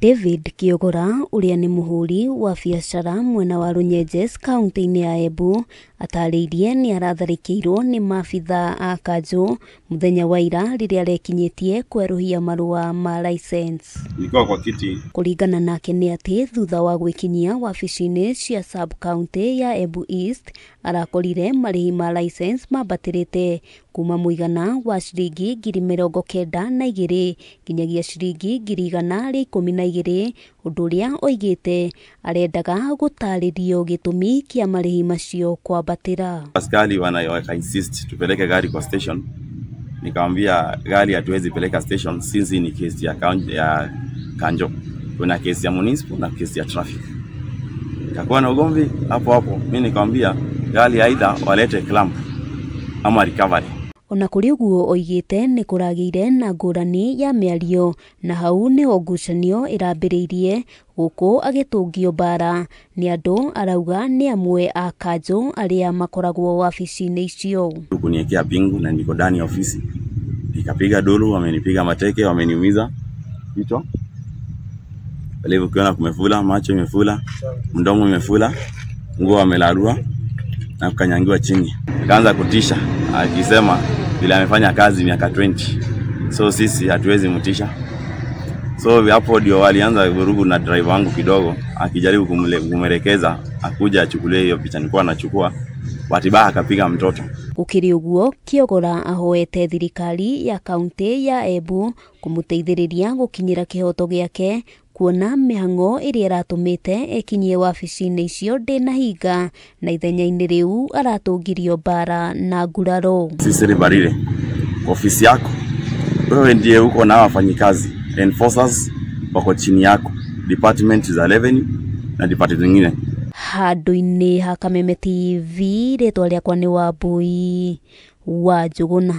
David Kiogora ũrĩa nĩ mũhũri wa biacara mwena wa Runyenjes kaunti-inĩ ya Embu atarĩirie nĩ aratharĩkĩirwo nĩ maabithaa a kanjũ mũthenya wa ira rĩrĩa arekinyĩtie kwerũhia marũa ma license. Nilikuwa kwa kiti. Kũringana nake nĩ atĩ thutha wa gwĩkinyia wabici-inĩ cia sub county ya Embu East arakorire marĩhi ma license mambatĩrĩte kuma mũigana wa ciringi 92,000 nginyagia ciringi 112,000, ũndũ ũrĩa oigĩte arendaga gũtarĩrio gĩtũmi kĩa marĩhi macio kwambatĩra. Askari waka insist tupeleke gari kwa station. Nikamwambia gari hatuwezi peleka station since ni kesi ya county ya Kanjo. Kuna kesi ya municipal na kesi ya traffic. Kakuwa na ugomvi hapo hapo. Mimi nikamwambia gari aidha walete clamp ama recovery. Ona kũrĩ ũguo oigĩte nĩ kũragĩire na ngũrani ya mĩario na hau nĩho ngucanio ĩrambĩrĩirie gũkũ agĩtũngio mbara nĩ andũ arauga nĩ amwe a kanjũ arĩa makoragwo wabici-inĩ icio. Kuniwekea pingu na niko ndani ya ofisi. Nikapiga duru, wamenipiga mateke, wameniumiza kichwa. Pale ukiona kumefula, macho imefula, mdomo imefula, nguo wamelarua na kukanyangiwa chini. Akaanza kutisha akisema vile amefanya kazi miaka 20. So sisi hatuwezi mtisha. So hapo ndio walianza vurugu na driver wangu kidogo, akijaribu kumwelekeza akuja achukulie hiyo picha nilikuwa nachukua. Bahati mbaya akapiga mtoto. Gũkĩrĩ ũguo Kiogora ahoete thirikari ya kaunti ya Embu kũmũteithĩrĩria gũkinyĩra kĩhoto gĩake kuona mĩhang'o ĩrĩa ĩratũmĩte ĩkinyie wabici-inĩ icio ndĩnahinga na ithenya-inĩ rĩu aratũngirio mbara na nguraro. Sisi Barire, ofisi yako wewe ndiye uko na wafanyikazi enforcers wako chini yako, department za revenue na department zingine. Handũ-inĩ ha Kameme TV, rĩtwa rĩakwa nĩ Wambui wa Njũgũna.